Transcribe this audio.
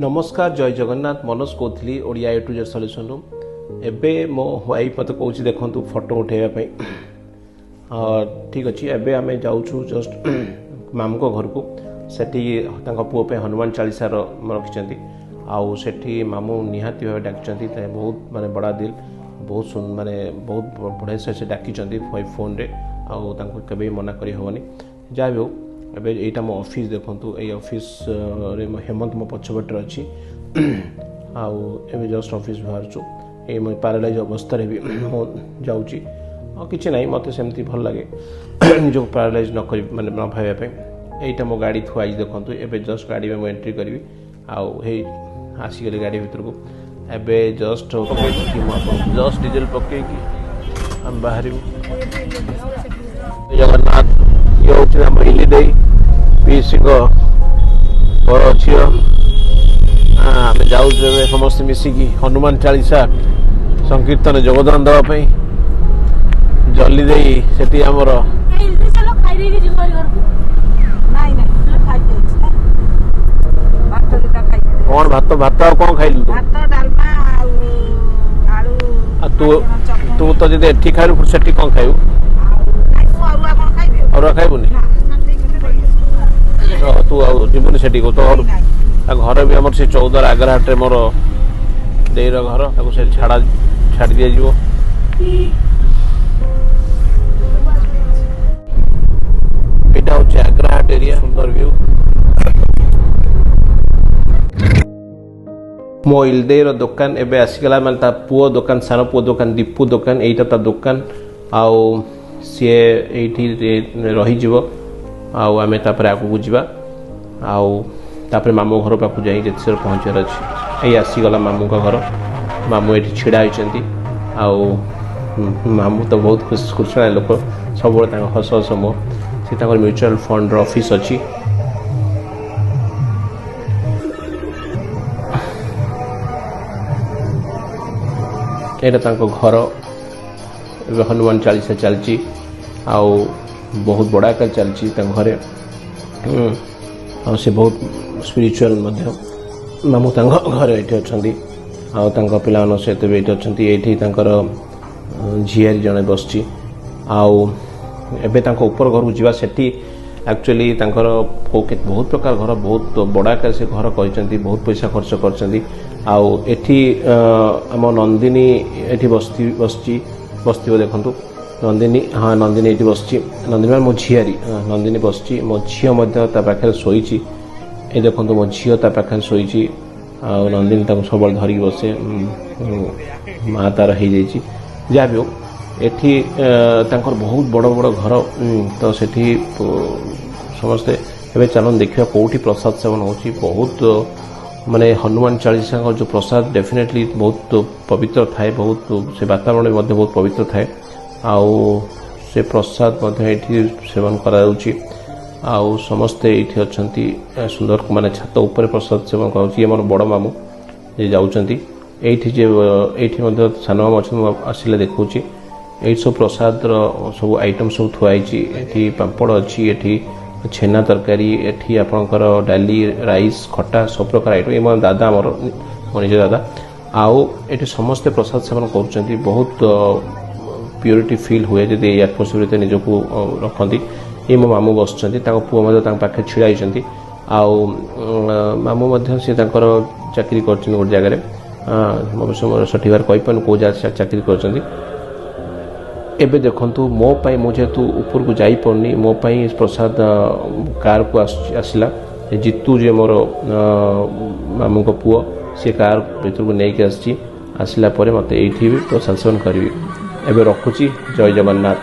ନମସ୍କାର, ଜୟ ଜଗନ୍ନାଥ। ମନୋଜ କହୁଥିଲି ଓଡ଼ିଆ ଏ to Z ସଲ୍ୟୁସନରୁ। ଏବେ ମୋ ୱାଇଫ୍ ମୋତେ କହୁଛି, ଦେଖନ୍ତୁ, ଫଟୋ ଉଠାଇବା ପାଇଁ। ଠିକ୍ ଅଛି, ଏବେ ଆମେ ଯାଉଛୁ ଜଷ୍ଟ ମାମୁଁଙ୍କ ଘରକୁ। ସେଠି ତାଙ୍କ ପୁଅ ପାଇଁ ହନୁମାନ ଚାଳିଶାର ରଖିଛନ୍ତି ଆଉ ସେଠି ମାମୁଁ ନିହାତି ଭାବେ ଡାକିଛନ୍ତି। ବହୁତ ମାନେ ବଡ଼ା ଦିଲ, ବହୁତ ମାନେ ବହୁତ ବଢ଼ିଆ ସେ ଡାକିଛନ୍ତି ଫୋନ୍ରେ ଆଉ ତାଙ୍କୁ କେବେ ବି ମନା କରି ହେବନି। ଯାହା ବି ହଉ, ଏବେ ଏଇଟା ମୋ ଅଫିସ୍ ଦେଖନ୍ତୁ। ଏଇ ଅଫିସ୍ରେ ମୋ ହେମନ୍ତ ମୋ ପଛପଟରେ ଅଛି ଆଉ ଏବେ ଜଷ୍ଟ ଅଫିସ୍ ବାହାରୁଛୁ। ଏଇ ମୋ ପାରାଲାଇଜ୍ ଅବସ୍ଥାରେ ବି ମୁଁ ଯାଉଛି ଆଉ କିଛି ନାହିଁ, ମୋତେ ସେମିତି ଭଲ ଲାଗେ ନିଜକୁ ପାରାଲାଇଜ୍ ନ କରି, ମାନେ ନ ଭାବିବା ପାଇଁ। ଏଇଟା ମୋ ଗାଡ଼ି ଥୁଆ ହେଇଛି ଦେଖନ୍ତୁ। ଏବେ ଜଷ୍ଟ ଗାଡ଼ିରେ ମୁଁ ଏଣ୍ଟ୍ରି କରିବି ଆଉ ହେଇ ଆସିଗଲି ଗାଡ଼ି ଭିତରକୁ। ଏବେ ଜଷ୍ଟ ପକେଇକି ମୁଁ ଆପଣଙ୍କୁ ଜଷ୍ଟ ଡିଜେଲ ପକେଇକି ଆମେ ବାହାରିବୁ। ଜଗନ୍ନାଥ। ଇଏ ହେଉଛି ଆମ ଇଲି ଦେଇ, ପିଇସିଙ୍କ ବଡ଼ ଝିଅ। ଆମେ ଯାଉଛୁ ଏବେ ସମସ୍ତେ ମିଶିକି ହନୁମାନ ଚାଳିଶା ସଂକୀର୍ତ୍ତନ ଯୋଗଦାନ ଦେବା ପାଇଁ। ଜଲ୍ଦି ଦେଇ ସେଠି ଆମର ଚାଲ, ଖାଇ ଦେଇକି ଯିବୁ ଭାରି ଘରକୁ। ନାଇଁ ନାଇଁ, ଖାଇକି ଅଛି ନା, ଭାତ ଦିଟା ଖାଇକି। କ'ଣ ଭାତ? ଭାତ ଆଉ କ'ଣ ଖାଇଲୁ ତୁ? ଭାତ, ଡାଲମା ଆଉ ଆଳୁ ଆଉ ତୁ ବାଇଗଣ ଚଟଣି। ତୁ ତ ଯଦି ଏଠି ଖାଇଲୁ, ପୁଣି ସେଠି କ'ଣ ଖାଇବୁ? ଆଉ ନାଇଁ, ମୁଁ ଅରୁଆ କ'ଣ ଖାଇବି ଆଉ? ଅରୁଆ ଖାଇବୁନି? ନା। ତ ତୁ ଆଉ ଯିବୁନି ସେଠିକୁ ତ ଘରୁ? ନାଇଁ। ତା ଘର ବି ଆମର ସେ 14 ଆଗ୍ରାହାଟରେ ମୋର ଦେଇର ଘର। ତାକୁ ସେ ଛାଡ଼ି ଦିଆଯିବ। ଏଇଟା ହଉଛି ଆଗ୍ରାହାଟ ଏରିଆ, ସୁନ୍ଦର ଭ୍ୟୁ। ମୋ ଇଲଦେଇର ଦୋକାନ ଏବେ ଆସିଗଲା, ମାନେ ତା ପୁଅ ଦୋକାନ, ସାନ ପୁଅ ଦୋକାନ, ଦୀପୁ ଦୋକାନ। ଏଇଟା ତା ଦୋକାନ ଆଉ ସିଏ ଏଇଠି ରହିଯିବ ଆଉ ଆମେ ତାପରେ ଆଗକୁ ଯିବା ଆଉ ତାପରେ ମାମୁଁ ଘର ପାଖକୁ ଯାଇ ଯେତେ ଶୀଘ୍ର ପହଞ୍ଚିବାର ଅଛି। ଏଇ ଆସିଗଲା ମାମୁଁଙ୍କ ଘର। ମାମୁଁ ଏଇଠି ଛିଡ଼ା ହେଇଛନ୍ତି ଆଉ ମାମୁଁ ତ ବହୁତ ଖୁସି, ଖୁସିଣା ଲୋକ, ସବୁବେଳେ ତାଙ୍କ ହସ ହସ ମୁହଁ। ସେ ତାଙ୍କର ମ୍ୟୁଚୁଆଲ୍ ଫଣ୍ଡର ଅଫିସ୍ ଅଛି। ଏଇଟା ତାଙ୍କ ଘର। ଏବେ ହନୁମାନ ଚାଳିଶା ଚାଲିଛି ଆଉ ବହୁତ ବଡ଼ ଆକାର ଚାଲିଛି ତାଙ୍କ ଘରେ। ଆଉ ସେ ବହୁତ ସ୍ପିରିଚୁଆଲ୍ ମଧ୍ୟ। ମାମୁଁ ତାଙ୍କ ଘରେ ଏଇଠି ଅଛନ୍ତି ଆଉ ତାଙ୍କ ପିଲାମାନଙ୍କ ସହିତ ବି ଏଇଠି ଅଛନ୍ତି। ଏଇଠି ତାଙ୍କର ଝିଆରୀ ଜଣେ ବସିଛି। ଆଉ ଏବେ ତାଙ୍କ ଉପର ଘରକୁ ଯିବା। ସେଠି ଆକ୍ଚୁଆଲି ତାଙ୍କର ବହୁତ ପ୍ରକାର ଘର, ବହୁତ ବଡ଼ ଆକାରରେ ସେ ଘର କରିଛନ୍ତି, ବହୁତ ପଇସା ଖର୍ଚ୍ଚ କରିଛନ୍ତି। ଆଉ ଏଠି ଆମ ନନ୍ଦିନୀ ଏଠି ବସିଛି, ବସିଥିବ ଦେଖନ୍ତୁ ନନ୍ଦିନୀ। ହଁ, ନନ୍ଦିନୀ ଏଇଠି ବସିଛି। ନନ୍ଦିନୀ ମାନେ ମୋ ଝିଆରୀ। ହଁ, ନନ୍ଦିନୀ ବସିଛି। ମୋ ଝିଅ ମଧ୍ୟ ତା ପାଖରେ ଶୋଇଛି। ଏ ଦେଖନ୍ତୁ, ମୋ ଝିଅ ତା ପାଖରେ ଶୋଇଛି ଆଉ ନନ୍ଦିନୀ ତାକୁ ସବୁବେଳେ ଧରିକି ବସେ। ମା ତାର ହେଇଯାଇଛି। ଯାହା ବି ହଉ, ଏଠି ତାଙ୍କର ବହୁତ ବଡ଼ ବଡ଼ ଘର। ତ ସେଠି ସମସ୍ତେ ଏବେ ଚାଲନ୍ତୁ ଦେଖିବା କେଉଁଠି ପ୍ରସାଦ ସେବନ ହେଉଛି। ବହୁତ ମାନେ ହନୁମାନ ଚାଳିଶାଙ୍କ ଯେଉଁ ପ୍ରସାଦ ଡେଫିନେଟଲି ବହୁତ ପବିତ୍ର ଥାଏ, ବହୁତ ସେ ବାତାବରଣ ବି ମଧ୍ୟ ବହୁତ ପବିତ୍ର ଥାଏ ଆଉ ସେ ପ୍ରସାଦ ମଧ୍ୟ ଏଇଠି ସେବନ କରାଯାଉଛି ଆଉ ସମସ୍ତେ ଏଇଠି ଅଛନ୍ତି। ସୁନ୍ଦର, ମାନେ ଛାତ ଉପରେ ପ୍ରସାଦ ସେବନ କରାଯାଉଛି। ଇଏ ମୋର ବଡ଼ ମାମୁଁ ଯିଏ ଯାଉଛନ୍ତି ଏଇଠି, ଯେ ଏଇଠି ମଧ୍ୟ ସାନ ମାମୁଁ ଅଛନ୍ତି, ମୁଁ ଆସିଲେ ଦେଖାଉଛି। ଏଇଠି ସବୁ ପ୍ରସାଦର ସବୁ ଆଇଟମ୍ ସବୁ ଥୁଆ ହେଇଛି। ଏଠି ପାମ୍ପଡ଼ ଅଛି, ଏଠି ଛେନା ତରକାରୀ, ଏଠି ଆପଣଙ୍କର ଡାଲି, ରାଇସ୍, ଖଟା, ସବୁ ପ୍ରକାର ଆଇଟମ୍। ଏ ମୋ ଦାଦା, ଆମର ମୋ ନିଜ ଦାଦା। ଆଉ ଏଠି ସମସ୍ତେ ପ୍ରସାଦ ସେବନ କରୁଛନ୍ତି। ବହୁତ ପ୍ୟୁରିଟି ଫିଲ୍ ହୁଏ ଯଦି ଏଇ ଆଟମୋସ୍ଫିୟର ଭିତରେ ନିଜକୁ ରଖନ୍ତି। ଏ ମୋ ମାମୁଁ ବସିଛନ୍ତି, ତାଙ୍କ ପୁଅ ମଧ୍ୟ ତାଙ୍କ ପାଖରେ ଛିଡ଼ା ହେଇଛନ୍ତି। ଆଉ ମାମୁଁ ମଧ୍ୟ ସେ ତାଙ୍କର ଚାକିରି କରିଛନ୍ତି ଗୋଟେ ଜାଗାରେ। ଅବଶ୍ୟ ମୋର ସଠିକ୍ ଭାବରେ କହିପାରୁନି କେଉଁ ଜାଗାରେ ଚାକିରି କରିଛନ୍ତି। ଏବେ ଦେଖନ୍ତୁ, ମୋ ପାଇଁ, ମୁଁ ଯେହେତୁ ଉପରକୁ ଯାଇପାରୁନି, ମୋ ପାଇଁ ପ୍ରସାଦ କାରକୁ ଆସୁଛି, ଆସିଲା। ଏ ଜିତୁ ଯିଏ ମୋର ମାମୁଁଙ୍କ ପୁଅ, ସିଏ କାର୍ ଭିତରକୁ ନେଇକି ଆସିଛି। ଆସିଲା ପରେ ମୋତେ ଏଇଠି ବି ପ୍ରସାଦ ସେବନ କରିବି। ଏବେ ରଖୁଛି, ଜୟ ଜଗନ୍ନାଥ।